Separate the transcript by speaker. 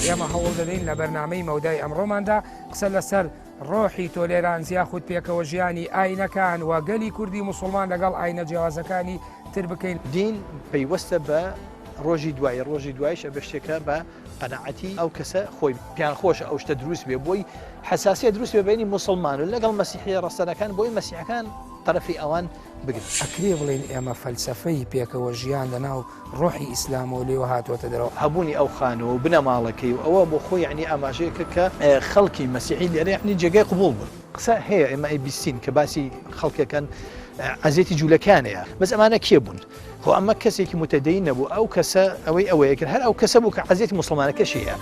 Speaker 1: ئێمە هەوڵ دەدەین لە بەرنامەی مەودای ئەمڕۆماندا قسە لەسەر ڕۆحی تۆلێرانس یاخود پێکەوە ژیانی ئاینەکان و گەلی کوردی موسڵمان لەگەڵ ئاینە جیاوازەکانی تر بکەین.
Speaker 2: دین پەیوەستە بە ڕۆژی دوایی، ڕۆژی دواییش ئەبێ شتێکە بە قەناعەتی ئەو کەسە خۆی پێیان خۆشە ئەو شتە دروست بێ بۆی حەساسیە دروست بێ بینی موسڵمان و لەگەڵ مەسیحیە ڕەسەنەکان بۆی مەسیحەکان تەرەفی ئەوان بگرن.
Speaker 1: ئەکرێ بڵێین ئێمە فەلسەفەی پێکەوە ژیان لەناو ڕۆحی ئیسلامەوە لێوە هاتووەتە دەرەوە.
Speaker 2: هەبوونی ئەو خانووە و بنەماڵەکەی و ئەوە بۆ خۆی یەعنی ئاماژەیەکە کە خەڵکی مەسیحی لێرە یەعنی جێگای قبووڵ بوون. قسە هەیە ئێمە ئەیبیستین کە باسی خەڵکەکەن عەزێتی جوولەکەیان هەیە بەس ئەمانە کێ بوون؟ خۆ ئەمە کەسێکی متدەین نەبوو ئەو کەسە ئەوەی ئەوەیە کرد هەر ئەو کەسە بوو کە عەزێتی موسڵمانەکەشی هەیە.